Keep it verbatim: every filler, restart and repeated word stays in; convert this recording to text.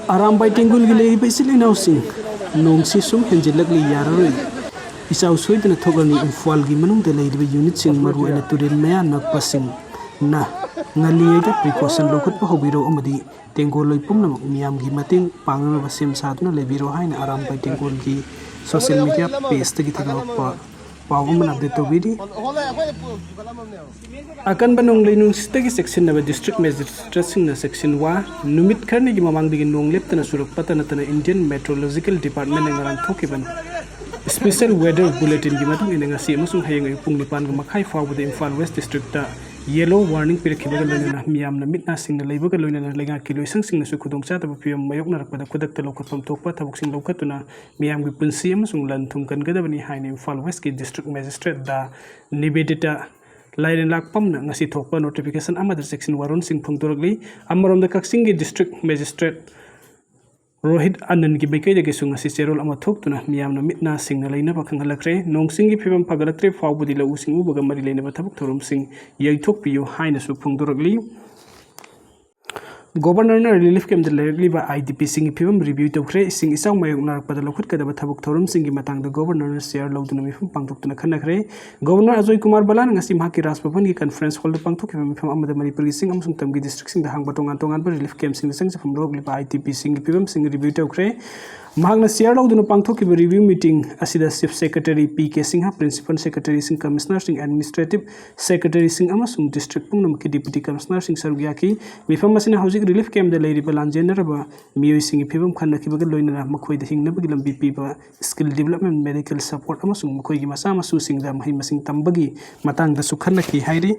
ꯑꯔꯥꯝꯕꯥꯏ ꯇꯦꯡꯒꯣꯜꯒꯤ ꯂꯩꯔꯤꯕ ꯏꯆꯤꯜ ꯏꯅꯥꯎꯁꯤꯡ, ꯅꯣꯡꯁꯤ ꯁꯨꯝ ꯍꯦꯟꯖꯤꯜꯂꯛꯂꯤ, ꯌꯥꯔꯔꯣꯏ꯫ ꯏꯆꯥꯎ ꯁꯣꯏꯗꯅ ꯊꯣꯛꯂꯅꯤ꯫ ꯏꯝꯐꯥꯜꯒꯤ ꯃꯅꯨꯡꯗ ꯂꯩꯔꯤꯕ ꯌꯨꯅꯤꯠꯁꯤꯡ, ꯃꯔꯨꯑꯣꯏꯅ ꯇꯨꯔꯦꯜ ꯃꯌꯥ ꯅꯛꯄꯁꯤꯡꯅ ꯉꯜꯂꯤꯉꯩꯗ precaution ꯂꯧꯈꯠꯄ ꯍꯧꯕꯤꯔꯣ ꯑꯃꯗꯤ ꯇꯦꯡꯒꯣꯜ ꯂꯣꯏ ꯄꯨꯝꯅꯃꯛ ꯃꯤꯌꯥꯝꯒꯤ ꯃꯇꯦꯡ ꯄꯥꯡꯅꯅꯕ ꯁꯦꯝ ꯁꯥꯗꯨꯅ ꯂꯩꯕꯤꯔꯣ ꯍꯥꯏꯅ ꯑꯔꯥꯝꯕꯥꯏ ꯇꯦꯡꯒꯣꯜꯒꯤ social media pageꯇꯒꯤ ꯊꯥꯗꯣꯔꯛꯄ ꯄꯥꯎ ꯑꯃꯅ update ꯇꯧꯕꯤꯔꯤ꯫ ꯑꯀꯟꯕ ꯅꯣꯡꯂꯩ ꯅꯨꯡꯁꯤꯠꯇꯒꯤ ꯆꯦꯛꯁꯤꯟꯅꯕ district magistrateꯁꯤꯡꯅ ꯆꯦꯛꯁꯤꯟ ꯋꯥ꯫ ꯅꯨꯃꯤꯠ ꯈꯔꯅꯤꯒꯤ ꯃꯃꯥꯡꯗꯒꯤ ꯅꯣꯡ ꯂꯦꯞꯇꯅ ꯆꯨꯔꯛꯄꯇ ꯅꯠꯇꯅ Indian Meteorological Departmentꯅ ꯉꯔꯥꯡ ꯊꯣꯛꯈꯤꯕ special weather bulletinꯒꯤ ꯃꯇꯨꯡ ꯏꯟꯅ ꯉꯁꯤ ꯑꯃꯁꯨꯡ ꯍꯌꯦꯡ ꯑꯌꯨꯛ ꯄꯨꯡ ꯅꯤꯄꯥꯟꯒ ꯃꯈꯥꯏ ꯐꯥꯎꯕꯗ ꯏꯝꯐꯥꯜ West districtꯇ yellow warning ꯄꯤꯔꯛꯈꯤꯕꯒ ꯂꯣꯏꯅꯅ ꯃꯤꯌꯥꯝꯅ ꯃꯤꯠ ꯅꯥ ꯁꯤꯡꯅ ꯂꯩꯕꯒ ꯂꯣꯏꯅꯅ ꯂꯩꯉꯥꯛꯀꯤ ꯂꯣꯏꯁꯪꯁꯤꯡꯅꯁꯨ ꯈꯨꯗꯣꯡꯆꯥꯗꯕ ꯐꯤꯕꯝ ꯃꯥꯌꯣꯛꯅꯔꯛꯄꯗ ꯈꯨꯗꯛꯇ ꯂꯧꯈꯠꯐꯝ ꯊꯣꯛꯄ ꯊꯕꯛꯁꯤꯡ ꯂꯧꯈꯠꯇꯨꯅ ꯃꯤꯌꯥꯝꯒꯤ ꯄꯨꯟꯁꯤ ꯑꯃꯁꯨꯡ ꯂꯟ ꯊꯨꯝ ꯀꯟꯒꯗꯕꯅꯤ ꯍꯥꯏꯅ ꯏꯝꯐꯥꯜ Westꯀꯤ district magistrate ꯗꯥ ꯅꯤꯕꯦꯗꯤꯇꯥ ꯂꯥꯏꯔꯦꯟꯂꯥꯛꯄꯝꯅ ꯉꯁꯤ ꯊꯣꯛꯄ notification ꯑꯃꯗ ꯆꯦꯛꯁꯤꯟ ꯋꯥꯔꯣꯜꯁꯤꯡ ꯐꯣꯡꯗꯣꯔꯛꯂꯤ꯫ ꯑꯃꯔꯣꯝꯗ ꯀꯛꯆꯤꯡꯒꯤ district magistrate ꯔꯣꯍꯤꯠ ꯑꯅꯟꯒꯤ ꯃꯥꯏꯀꯩꯗꯒꯤꯁꯨ ꯉꯁꯤ ꯆꯦꯔꯣꯜ ꯑꯃ ꯊꯣꯛꯇꯨꯅ ꯃꯤꯌꯥꯝꯅ ꯃꯤꯠ ꯅꯥ ꯁꯤꯡꯅ ꯂꯩꯅꯕ ꯈꯪꯍꯜꯂꯛꯈ꯭ꯦ꯫ ꯅꯣꯡ ꯆꯤꯡꯒꯤ ꯐꯤꯕꯝ ꯐꯒꯠꯂꯛꯇ꯭ꯔꯤ ꯐꯥꯎꯕꯗꯤ ꯂꯧꯎ ꯁꯤꯡꯎꯕꯒ ꯃꯔꯤ ꯂꯩꯅꯕ ꯊꯕꯛ ꯊꯧꯔꯝꯁꯤꯡ ꯌꯩꯊꯣꯛꯄꯤꯌꯨ ꯍꯥꯏꯅꯁꯨ ꯐꯣꯡꯗꯣꯔꯛꯂꯤ꯫ Governorꯅ relief campꯇ ꯂꯩꯔꯛꯂꯤꯕ IDPꯁꯤꯡꯒꯤ ꯐꯤꯕꯝ review ꯇꯧꯈ꯭ꯔꯦ꯫ ꯏꯁꯤꯡ ꯏꯆꯥꯎ ꯃꯥꯌꯣꯛꯅꯔꯛꯄꯗ ꯂꯧꯈꯠꯀꯗꯕ ꯊꯕꯛ ꯊꯧꯔꯝꯁꯤꯡꯒꯤ ꯃꯇꯥꯡꯗ Governorꯅ ꯆꯤꯌꯥꯔ ꯂꯧꯗꯨꯅ ꯃꯤꯐꯝ ꯄꯥꯡꯊꯣꯛꯇꯨꯅ ꯈꯟꯅꯈ꯭ꯔꯦ꯫ Governor ꯑꯖꯣꯏ ꯀꯨꯃꯥꯔ ꯕꯂꯥꯅ ꯉꯁꯤ ꯃꯍꯥꯛꯀꯤ ꯔꯥꯖ ꯚꯕꯟꯒꯤ conference hallꯗ ꯄꯥꯡꯊꯣꯛꯈꯤꯕ ꯃꯤꯐꯝ ꯑꯃꯗ ꯃꯅꯤꯄꯨꯔꯒꯤ ꯆꯤꯡ ꯑꯃꯁꯨꯡ ꯇꯝꯒꯤ districtꯁꯤꯡꯗ ꯍꯥꯡꯕ ꯇꯣꯉꯥꯟ ꯇꯣꯉꯥꯟꯕ relief campꯁꯤꯡꯗ ꯆꯪꯖꯐꯝ ꯂꯧꯔꯛꯂꯤꯕ IDPꯁꯤꯡꯒꯤ ꯐꯤꯕꯝꯁꯤꯡ review ꯇꯧꯈ꯭ꯔꯦ꯫ ꯃꯍꯥꯛꯅ ꯆꯤꯌꯥꯔ ꯂꯧꯗꯨꯅ ꯄꯥꯡꯊꯣꯛꯈꯤꯕ review meeting ꯑꯁꯤꯗ Chief Secretary P K Singh, Principal Secretaryꯁꯤꯡ, Commissionerꯁꯤꯡ, Administrative Secretaryꯁꯤꯡ ꯑꯃꯁꯨꯡ district ꯄꯨꯝꯅꯃꯛꯀꯤ Deputy Commissionerꯁꯤꯡ ꯁꯔꯨꯛ ꯌꯥꯈꯤ꯫ ꯃꯤꯐꯝ ꯑꯁꯤꯅ ꯍꯧꯖꯤꯛ relief campꯗ ꯂꯩꯔꯤꯕ ꯂꯥꯟꯖꯦꯟꯅꯔꯕ ꯃꯤꯑꯣꯏꯁꯤꯡꯒꯤ ꯐꯤꯕꯝ ꯈꯟꯅꯈꯤꯕꯒ ꯂꯣꯏꯅꯅ ꯃꯈꯣꯏꯗ ꯍꯤꯡꯅꯕꯒꯤ ꯂꯝꯕꯤ ꯄꯤꯕ, skill development, medical support ꯑꯃꯁꯨꯡ ꯃꯈꯣꯏꯒꯤ ꯃꯆꯥ ꯃꯁꯨꯁꯤꯡꯗ ꯃꯍꯩ ꯃꯁꯤꯡ ꯇꯝꯕꯒꯤ ꯃꯇꯥꯡꯗꯁꯨ ꯈꯟꯅꯈꯤ ꯍꯥꯏꯔꯤ꯫